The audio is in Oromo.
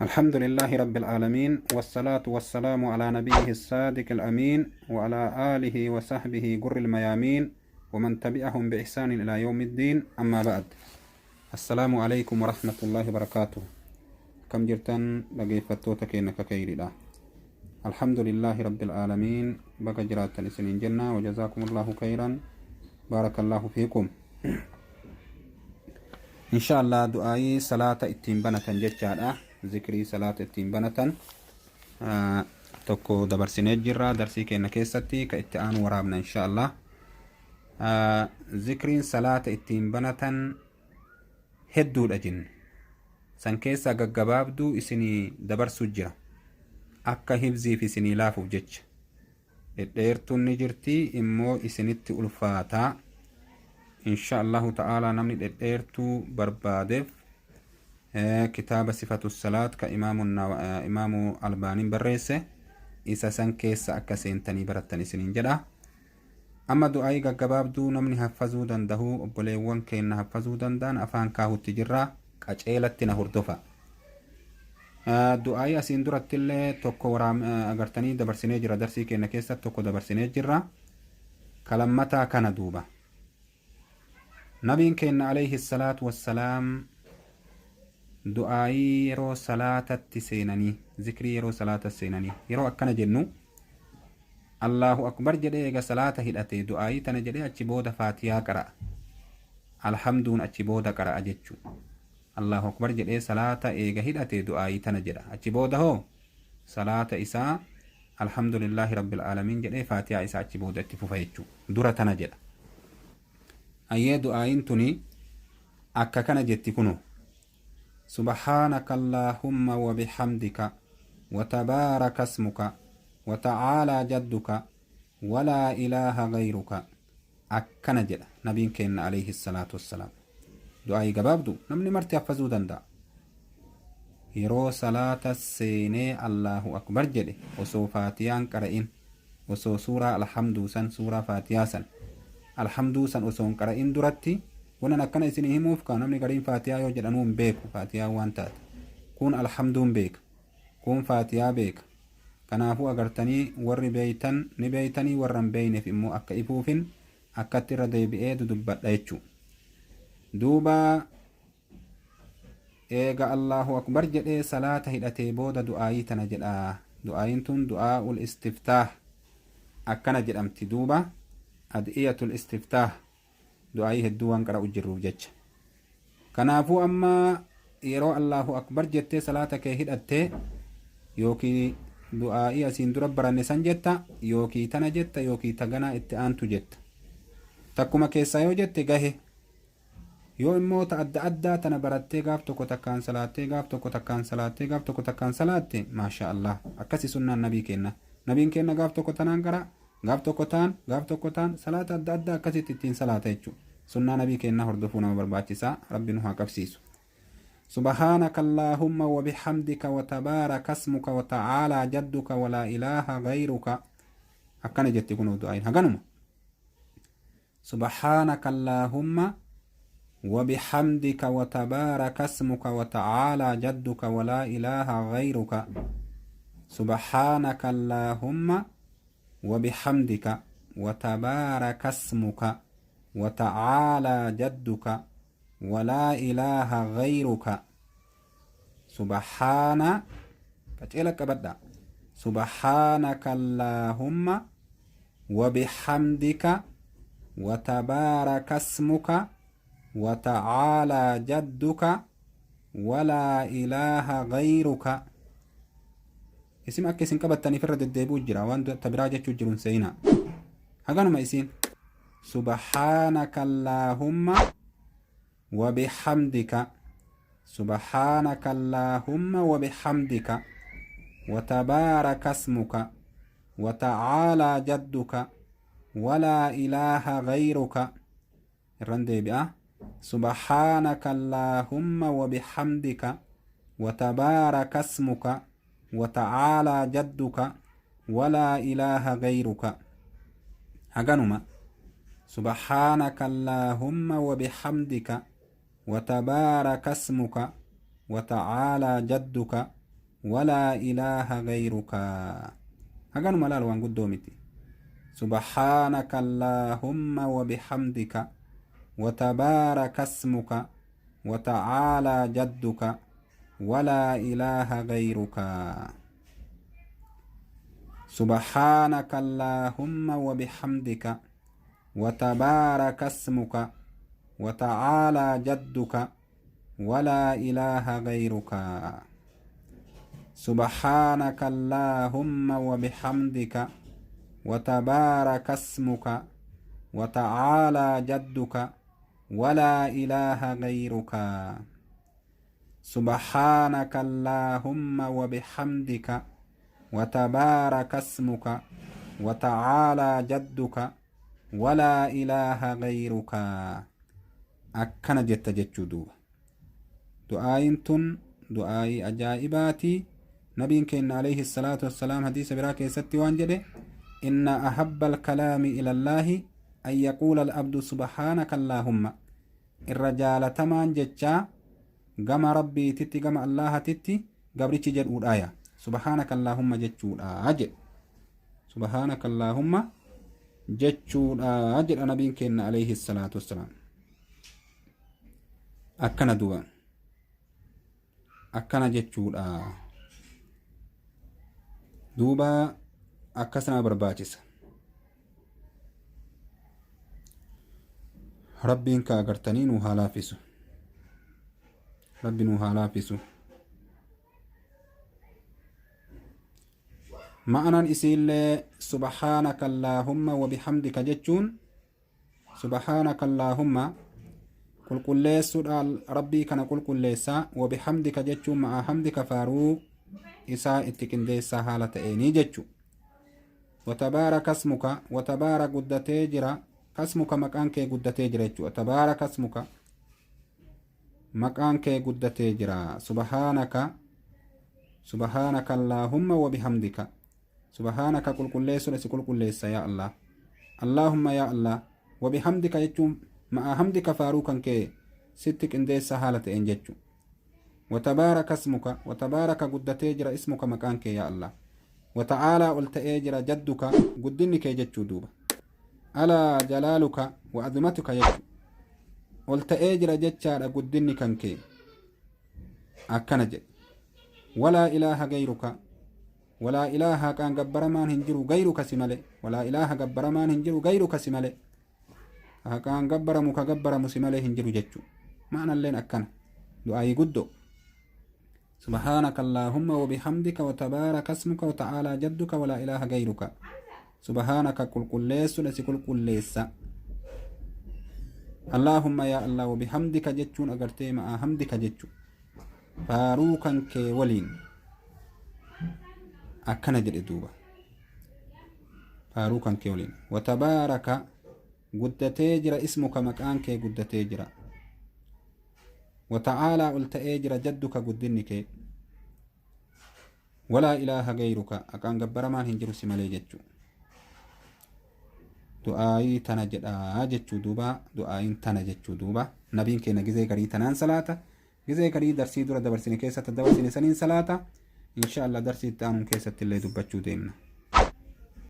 الحمد لله رب العالمين، والصلاة والسلام على نبيه الصادق الأمين وعلى آله وصحبه غر الميامين ومن تبعهم بإحسان إلى يوم الدين. أما بعد، السلام عليكم ورحمة الله وبركاته. Akkam jirtan dhaggeeffattoota keenya kakayriidha? الحمد لله رب العالمين. Baga jiraattan isiniin jenna. وجزاكم الله خيرا، بارك الله فيكم. إن شاء الله du'aayii salaata ittiin banatan jechaadha. Zikrii salaata ittiin banatan tokko dabarsinee jirra darsii keenya keessatti. Ka itti aanu waraabna إن شاء الله. Zikriin salaata ittiin banatan hedduudha jenne. San keessaa gaggabaabduu isinii dabarsuu jira, akka hibziif isinii laafuuf jecha. Dhedheertuun ni jirti, immoo isinitti ulfaataa. إن شاء الله تعالى namni dhedheertuu barbaadeef kitaaba Sifatu Salaat ka Imaamu Albaaniin barreesse, isa san keessa akka seentanii barattan isiniin jedha. Amma du'aayii gaggabaabduu namni haffazuu danda'u, obboleewwan keenna haffazuu danda'an, afaan kaahutti jirra. Qaceelatti na hordofa. Du'aayii asiin durattillee tokko agartanii dabarsinee jira. Darsii keenya keessatti tokko dabarsinee jirra. Kalammataa kana duuba Nabiin keenya عليه الصلاة والسلام du'aayii yeroo salaatatti seenanii, zikrii yeroo salaata seenanii, yeroo akkana jennu الله أكبر jedhee eega salaata hidhate, du'aayii tana jedhee achi booda Faatiyaa qara'a, Alhamduun achi booda qara'a jechuu. الله أكبر jedhee salaata eega hidhate, du'aayii tana jedha. Achi booda hoo salaata isaa الحمد لله رب العالمين jedhee Faatiyaa isaa achi booda itti fufa jechuu. Dura tana jedha. Ayyee, du'aayiin tuni akka kana jetti kunu: سبحانك اللهم وبحمدك وتبارك اسمك وتعالى جدك ولا إله غيرك. Akkana jedha Nabiin keenya عليه الصلاة والسلام. Du'aayii gabaabdu namni marti haffazuu danda'a. Yeroo salaata seenee الله أكبر jedhe, osoo Faatiyaan qara'in, osoo suuraa Alhamduu san, suuraa Faatiyaa san, Alhamduu san osoo hin qara'in duratti. Wannan akkana isinii himuuf kaa namni gariin Faatiyaa yoo jedhanuu hin beeku. Faatiyaa waan taate, kun Alhamduun beeka, kun Faatiyaa beeka. Kanaafuu agartanii, warri beeytan ni beeytanii, warra hin beeyneef immoo akka ifuufin akkatti irra deebi'ee dudubbadha jechuu. Duuba eega الله أكبر jedhee salaata hidhatee booda du'aayii tana jedha. Du'aayiin tun دعاء الاستفتاح akkana jedhamti. Duuba أدعية الاستفتاح, du'aayii hedduu waan qara'u jirruuf jecha. Kanaafuu amma yeroo الله أكبر jettee salaata kee hidhattee, yookii du'aa'ii asiin dura baranne san jetta, yookii tana jetta, yookii taganaa itti aantu jetta. Takkuma keessaa yoo jette gahe. Yoo immoo ta adda addaa tana barattee, gaaf tokko takkaan salaattee, gaaf tokko takkaan salaattee, gaaf tokko takkaan salaatte, ما شاء الله. Akkasi sunnaan Nabii kenna. Nabiin kenna gaaf tokko tanaan qara, gaaf tokko taan, gaaf tokko taan, salaata adda addaa akkasitti ittiin salaata jechuudha. Sunnaa Nabii kennaa hordofuu nama barbaachisaa. Rabbi nu haa qabsiisu. سبحانك اللهم وبحمدك وتبارك اسمك وتعالى جدك ولا إله غيرك. Akkana jetti kun du'aayin haganuma. سبحانك اللهم وبحمدك وتبارك اسمك وتعالى جدك ولا إله غيرك. سبحانك اللهم وبحمدك وتبارك اسمك وتعالى جدك ولا إله غيرك. سبحان qaceela qabadha. سبحانك اللهم وبحمدك وتبارك اسمك وتعالى جدك ولا إله غيرك. Isin akka isin qabattaniif irra deddeebi'u jira. Waan tabiraa jechuu jiruun seenaa haganuma isin. سبحانك اللهم وبحمدك، سبحانك اللهم وبحمدك وتبارك اسمك وتعالى جدك ولا إله غيرك. Irran deebi'a. سبحانك اللهم وبحمدك وتبارك اسمك وتعالى جدك ولا إله غيرك. Haganuma. سبحانك اللهم وبحمدك وتبارك اسمك وتعالى جدك. Walaa ilaaha gayruka. Haganuma laal, waan guddoo miti. Subhaanaka Allaahumma wabihamdika watabaaraka ismuka wata'aalaa jadduka walaa ilaaha gayruka. Subhaanaka Allaahumma wabihamdika watabaaraka ismuka wata'aalaa jadduka walaa ilaaha gayruka. Subhaanaka Allaahumma wabihamdika watabaaraka ismuka wata'aalaa jadduka walaa ilaaha gayruka. Subhaanaka Allaahumma wabihamdika watabaaraka ismuka wata'aalaa jadduka walaa ilaaha gayruka. Akkana jetta jechuu duuba. Du'aayin tun du'aayii ajaa'ibaati. Nabiin keenya alayhi salaatu wassalaam hadiisa biraa keessatti waan jedhe: inna ahabba alkalaami ila Allaahi an yaquula alabdu subhaanaka Allaahumma. Irra jaalatamaan jechaa gama Rabbiititti, gama Allaahatitti, gabrichi jedhuudhaaya subhaanaka Allaahumma jechuudha jedhe. Subhaanaka Allaahumma jechuudha jedha nabiin keenya alayhi salaatu wassalaam. Akkana duuba, akkana jechuudha duuba, akkas nama barbaachisa. Rabbiin ka agartanii nuu haa laaffisu. Rabbi nuu haa laaffisu. Ma'anaan isiillee subhaanaka Allaahumma wabihamdika jechuun, subhaanaka Allaahumma qulqulleessuudha, Rabbii kana qulqulleessaa, wabihamdika jechuun ma'a hamdika, faaruu isaa itti qindeessaa haala ta'eenii jechu. Watabaaraka ismuka, watabaara guddatee jira, kasmuka maqaan kee guddatee jira jechuudha. Tabaaraka ismuka, maqaan kee guddatee jira. Subhaanaka, subhaanaka Allaahumma wabihamdika. Subhaanaka qulqulleessuudha, si qulqulleessa yaa Allah. Allaahumma yaa Allah, wabihamdika jechuun ma'a hamdika, faaruu kan kee sitti qindeessaa haala ta'een jechu. Watabaaraka ismuka, watabaaraka guddatee jira, ismuka maqaan kee yaa Allah. Wata'aalaa ol ta'ee jira, jadduka guddinni kee jechuu duuba. Alaa jalaaluka wa azmatuka jechu. Ol ta'ee jira jechaadha guddinni kan kee. Akkana jedhe. Walaa ilaaha gayruka, walaa ilaaha haqaan gabbaramaan hin jiru, gayruka si malee, walaa ilaaha gabbaramaan hin jiru, gayruka si malee, haqaan gabbaramu ka gabbaramu si malee hin jiru jechu. Ma'analleen akkana du'aayii guddoo. Subhaanaka Allaahumma wabihamdika watabaaraka ismuka wata'aalaa jadduka walaa ilaaha gayruka. Subhaanaka qulqulleessuudha, si qulqulleessa, Allaahumma yaa Allah, wabihamdika jechuun agartee ma'aa hamdika jechu, faaruu kan kee waliin. Akkana jedhe duuba, faaruu kan kee waliin. Watabaaraka guddatee jira, ismuka maqaan kee guddatee jira, wata'aalaa ol ta'ee jira, jadduka guddinni kee, walaa ilaaha gayruka haqaan gabbaramaan hin jiru si malee jechu. Du'aayii tana jedhaa jechuu duuba. Du'aayiin tana jechuu duuba. Nabiin keenya gizee garii tanaan salaata, gizee garii darsii dura dabarsine keessatti dabarsine saniin salaata. Insha Allah darsii itti aanuun keessatti illee dubbachuu deemna.